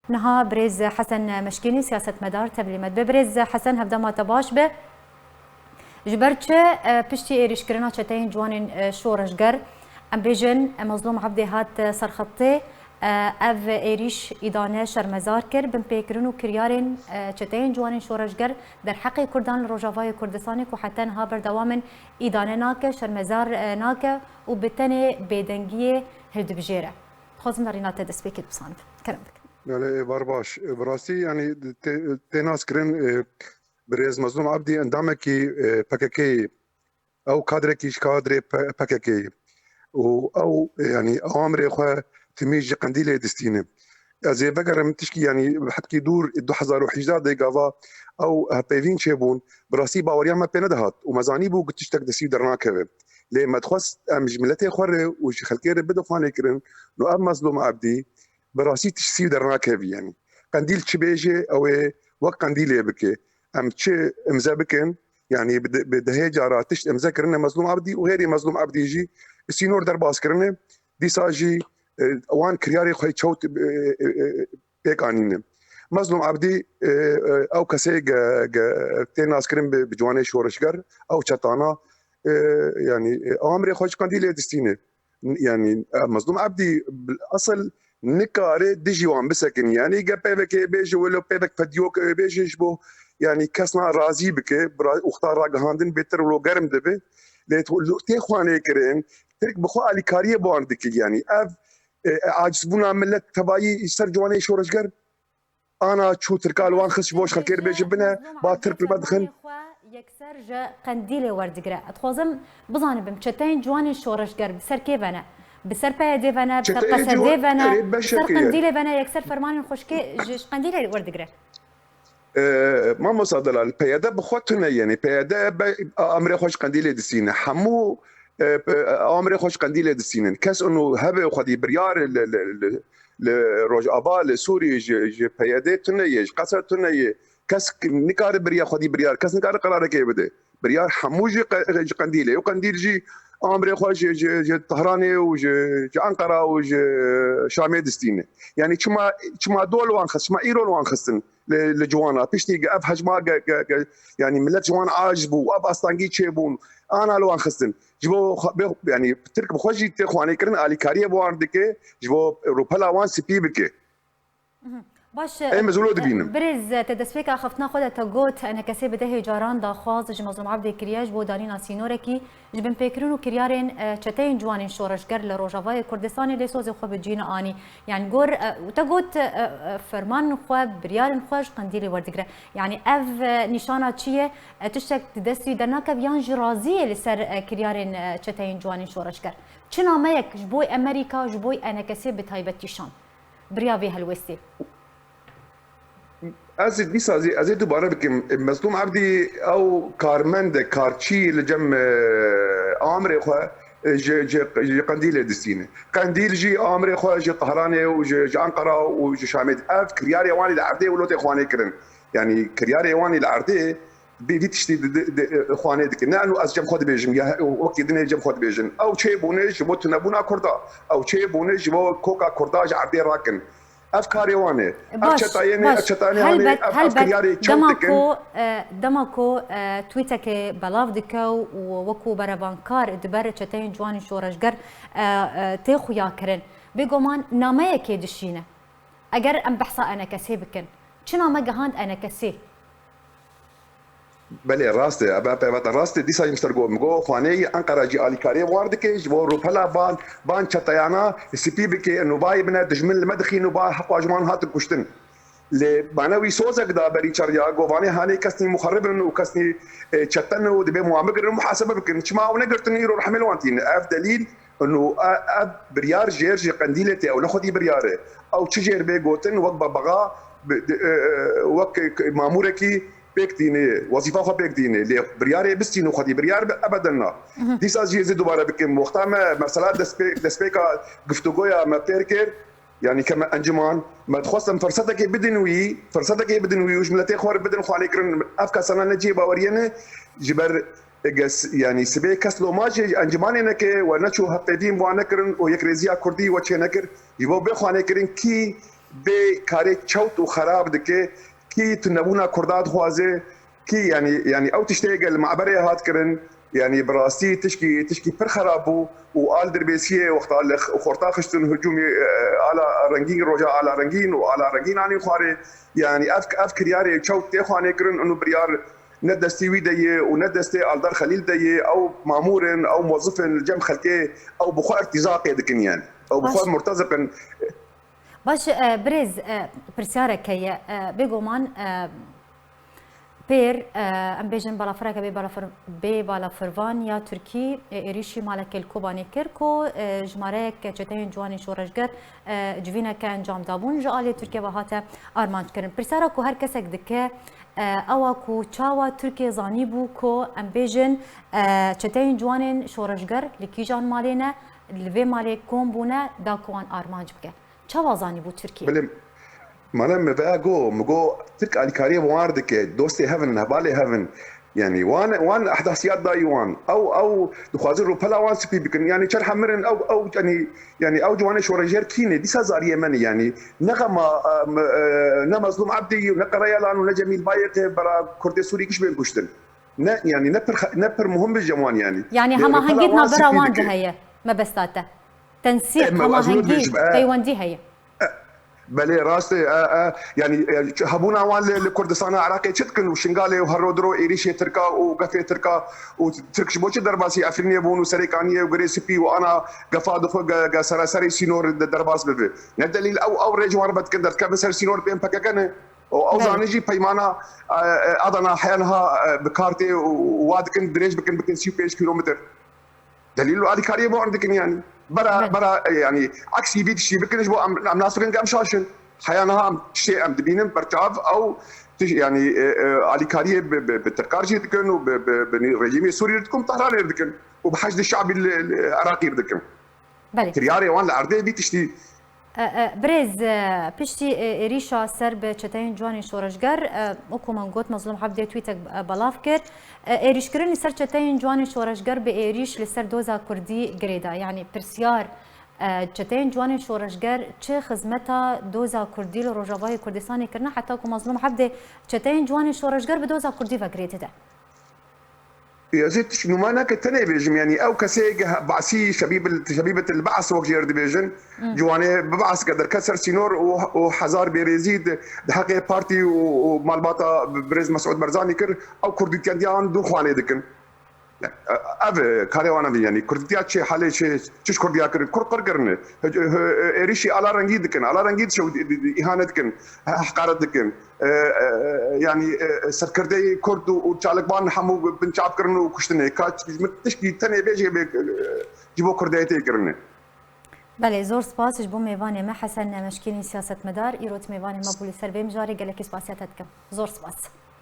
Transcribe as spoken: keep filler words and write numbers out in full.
Niha birêz Hesen Meşkînî, siyasetmedar, tevlî me dibe. Birêz Hesen, hevdema te baş be. Ji ber çi, e, piştî êrîşkirina çeteyên ciwanên, e, şoreşger, em bêjin, e, Mezlûm Ebdî hat, e, serxettê, e, ev êrîş îdane şermezar kir, binpêkirin û kiryarên, e, çeteyên ciwanên şoreşger derheqê Kurdan li Rojavayê Kurdistanê ku heta niha berdewam in îdane nake, şermezar, e, nake û bi tenê bêdengiyê hildibijêre. Dixwazim nerîna te destpêkê bizanibim. Kerem bikin. Belê, ê, bar baş. Bi rastî, yanî, tê, tê naskirin, e, birêz Mezlûm Ebdî endamekî, e, P K K yê. Ew kadrekî ji kadrê P-, P K K yê. Û ew, e, yanî, awamrê xwe timî ji Qendîlê distîne. Ez ê vegerim tişkî, yanî, hetkî dûr, du hezar û hejdeh de gava ew hevpeyvîn çêbûn. Bi rastî baweriya me pê nedihat. Û me zanîbû ku tiştek destî dernakeve. Lê me dixwest em ji miletê xwe re û ji xelkê re bidin xwanê kirin. No ev Mezlûm Ebdî, bi rastî tişt sî dernakevî, yanî. Qendîl çi bêje, ew ê wek Qendîlê bike. Em çi imze bikin, yanî bi de-, bi dehê cara tişt imze kirine Mezlûm Ebdî û xêrî Mezlûm Ebdî jî sînor derbas kirine. Dîsa jî, e, wan kiryarê xwe çewt, e, e, e, pêk anîne. Mezlûm Ebdî, e, e, ew kesê ge-, ge-, tê naskirin bi, bi ciwanê şoreşger, ew çetana, e, yanî, e, awamrê xwe ji Qendîlê distîne. Yanî, e, Mezlûm Ebdî bil esil nikare dijî wan bisekinî. Yanî, ge peyvekê bêje wilo peyvek fediyok, e, bêje ji bo, yanî, kes na razî bike, bi ra-, wexta ragihandin bêtir wilo germ dibe. Lê tu-, tê xwanê kirin, Tirk bi xwe alîkariyê bi wan dike. Yanî, ev, e, e, acizbûna milet tevayî ser ciwanê şoreşger, ana çû Tirka li wan xist ji bo ji xelkê re bêje bine, ba Tirk li me dixin. Yekser ji Qendîlê werdigire. Ez dixwazim bizanibim, çeteyên ciwanên şoreşger bi ser kê ve ne? Bi ser P Y D ve ne? Bi ser Q S D ve ne? Bi ser Qendîlê ve ne? Yekser fermanên xweşkê ji, ji Qendîlê werdigire. E, mamosta Delal, P Y D bi xwe tune ye, yanî P Y D be-, a-, amrê xwe ji Qendîlê distîne. Hemû, e, pe-, a-, amrê xwe ji Qendîlê distînin. Kes û hebe xwedî biryar li, li, li, li Rojava, li Sûrî ji, ji P Y D tune ye, ji Qesed tune ye. Kes k-, nikare biriya xwedî biryar, kes nikare qerarekê bide. Biryar hemû ji qe-, ji Qendîlê. Û Qendîl jî amrê xwe ji, ji, ji Tehranê û ji, ji Ankara û ji Şamê distîne. Yanî çima, çima do li wan xist, çima îro li wan xistin? Li, li ciwana. Piştî ev hejma ge-, ge-, ge-, yanî milet ji wan aciz bû, ev astengî çêbûn, ana li wan xistin. Ji bo xwe, bê-, yanî Tirk bi xwe jî tê xwanê kirin, alîkariyê bi wan dike, ji bo rûpela wan spî bike. Mhm. Baş, em ez wilo dibînim. Birêz, te destpêka xeftina xwe de te got, enekesê bi dehê caran daxwaz ji Mezlûm Ebdê kiriye ji bo danîna sînorekî ji binpêkirin û kiryarên, e, çeteyên ciwanên şoreşger li Rojavayê Kurdistanê lê sozê xwe bi cî neanî. Yani gor, e, te got, e, e, fermanên xwe, biryarên xwe ji Qendîlê werdigire. Yani ev, e, nîşana çi ye? E, tiştek di dest wî dernakeve yan jî razî ye li ser, e, kiryarên, e, çeteyên ciwanên şoreşger? Çi nameyek ji bo Amerîka, ji bo enekesê bi taybet kîşand? Biriya vê helwestê. Ez ê dîsa zî, ez ê dubare bikim. Mezlûm Ebdî ew karmend e, karçî li cem, e, amrê xwe, e, ji, ji, ji Qendîlê distîne. Qendîl jî amrê xwe ji Tehranê û ji, ji Ankara û ji Şamê di-, ev kiryarê wan ê li erdê wilo tê xwanê kirin. Yanî kiryarê wan ê li erdê bi vî tiştî di, di, di, xwanê dikin. Ne eno ez cem xwe dibêjim, ya wekî din ê cem xwe dibêjin. Ew çêbûne ji bo tunebûna Kurda. Ew çêbûne ji bo koka Kurda ji erdê rakin. Ev karê wan e. Ev çetayê ne, ev çetayê ne, ev, ev kiryarê çewt dikin. Dema ku, e, dema ku, e, tweetekê belav dike û wekû berevankar di ber çeteyên ciwanên şoreşger, e, e, tê xuya kirin, bêguman nameyekê dişîne. Eger em behsa enekesê bikin, çi name gihand enekesê? Belê, rast e. Ebe pevata rast e. Dîsa jî min ser got, min got, xwaneyî Enqera jî alîkariyê wan dike, ji bo rûpela van, van çeteyana spî bike, nûbayê bine, dijmin li me dixî nûba, heqwa ji wan hatin kuştin. Lê bane wî sozek da berî çerya, got, vanê hanê kesnî muxerib in û kesnî, e, çete ne û dibê wan bigirin û muhasebe bikin. Çima ew negirtin, îro rehmê li wan tîne. Ev delîl, Û e-, ev biryar jêr ji Qendîlê tê, ew ne xwedî biryar e. Ew çi jêr bê gotin, wek bebexa, bi, di, e, e, wek k-, mamûrekî pêk tîne, wezîfa xwe pêk tîne. Lê biryarê bistîn û xwedî biryar bi ebeden na. Mhm. Dîsa jî ez ê dubare bikim. Wexta me mesela destpê-, destpêka guftûgoya me têr kir, yanî ke me enciman, me dixwest em firsetekê bidin wî, firsetekê bidin wî û ji miletê xwe re bidin xwanê kirin. Ev kesana ne cihê baweriyê ne, ji ber Ege s-, yanî sibê kes loma jî encîmanê neke, we neçû hevpeyvîn bi wan nekirin û yekrêziya kurdî we çê nekir. Ji bo bê xwanê kirin kî bê karê çewt û xerab dike, kî tunebûna Kurda dixwaze, kî, yanî, yanî ew tiştê gel maberê hat kirin, yanî bi rastî tişkî, tişkî pir xerab bû û al Dirbêsiyê wexta li x-, xorta xiştin hicûmê, e, ala Rengîn, roja ala Rengîn û ala Rengîn anî xwarê. Yanî ev, ev kiryarê çewt tê xwanê kirin û biryar ne destê wî de ye û ne destê Aldar Xelîl de ye. Ew mamûr in, ew mozif in, li cem xelkê ew bi xwe irtîzaqê dikin, yanî ew bi xwe Baş. murteziq in. Baş, e, birêz, e, pirsyareke ye. E, bêguman, e, pêr, e, em bêjin balafireke bê balafir-, bê balafirvan ya Tirkî, e, êrîşî malekê li Kobanê kir ku, e, jimareyek çeteyên ciwanên şoreşger, e, civîneke encam dabûn, ji aliyê Tirkiye ve hate armanc kirin. Pirsyara ku her kesek dike, e, ew a ku çawa Tirkiye zanîbû ku em bêjin, e, çeteyên ciwanên şoreşger li kîjan malê ne, li vê malê kom bûne, da ku wan armanc bike. Çawa zanîbû Tirkiye? Belê, mane min veya go, min go Tirk alîkariyê bi wan re dike, dostê hev in, hevalê hev in. Yanî wan, wan ehdasiyat dayî wan. Ew, ew dixwazin rûpela wan spî bikin. Yanî çend hemirin ew, ew, yanî, yanî ew ciwanê şoreşger kî ne? Dîsa zariyê me ne yanî. Ne xema, e, me, e, ne Mezlûm Ebdî, ne Qereyalan û ne Cemîl Bayê te bera Kurdê Sûrî giş bên kuştin. Ne, yanî ne pir xe-, ne pir muhim bi cem wan yanî. Yanî Lê hemahengî rûpela wan navbera spî wan de dike. heye, mebesta te. Tensîq, E, me, ez hemahengî, wilo dibêjim, e. peywendî heye. Belê, rast e, e, e, yanî, e, ç-, hebûna wan li, li Kurdistana Iraqê çi dikin û Şingalê û Herrodiro êrîşê Tirka û gefê Tirka û Tirk ji bo çi derbasî Efrînê bûn û Serêkaniyê û Girê Spî û ana gefa dixwe ge, ge seraserê sînor de derbas bibe. Ne delîl ew, ew rê ji wan re vedikin, derdikevin ser sînor bên P K K ne. Û ew Belê. zanî jî peymana, e, e, Adana heya niha, e, bi kar tê û, û wa dikin dirêj bikin, bikin sî û pênc kîlometr. Delîl û alîkariyê bo em dikin yanî. Bera, Belê. bera, e, yanî, eksî vî tiştî bikin ji bo em, em nas bikin ke em şaş in. Heya niha em tiştê em dibînin berçav ew tiş-, yanî, e, e, alîkariyê bi, bi, bi Tirkar jî dikin û bi, bi, bi rejîmê Sûrî dikin, Tehranê dikin. Û bi Heşdê Şabî li, li Iraqî dikin. Belê. Kiryarê wan li erdê vî tiştî. E, e, birêz, e, piştî, e, êrîşa ser bi çeteyên ciwanên şoreşger, e, wekû min got, Mezlûm Hebdê tweetek, e, belav kir. E, êrîşkirinî ser çeteyên ciwanên şoreşger bi êrîş li ser doza Kurdî girê da. Yanî pirsyar, e, çeteyên ciwanên şoreşger çi xizmeta doza Kurdî li Rojavayê Kurdistanê kirine, heta ku Mezlûm Hebdê çeteyên ciwanên şoreşger bi doza Kurdî ve girê dide? Ez ê tişt nûma nake tenê bêjim, yanî ew kesê ge Basî, Şebîb, Şebîbet el Ba's wek jê re dibêjin, Hmm. ciwanê bi Ba's ke derket ser sînor û, û hezar bêrêzî di, di heqê partî û, û malbata birêz Mesûd Barzanî kir, ew kurdîtiyan dûr xwanê dikin. Ev, e, karê wan ev e, yanî kurdîtiya çi, halê çi, çi ji kurdiya kirin? Kurd qir kirine. Ê-, ê-, êrîşî ala rengî dikin. Ala rengî dişew-, di-, di-, di-, îhane dikin. He-, heqaret dikin. E, e, yanî, e, serkirdeyê kurd û, û çalakvan hemû binçav kirin û kuştinê. Ka min tişkî tenê bêjê bê, e, ji bo kurdayetê kirine. Belê, zor spas ji bo mêvanê me Hesen Nemeşkînî, siyasetmedar. Îro tu mêvanê me bû li ser vê mijarê, gelekî spasiya te dikim. Zor spas.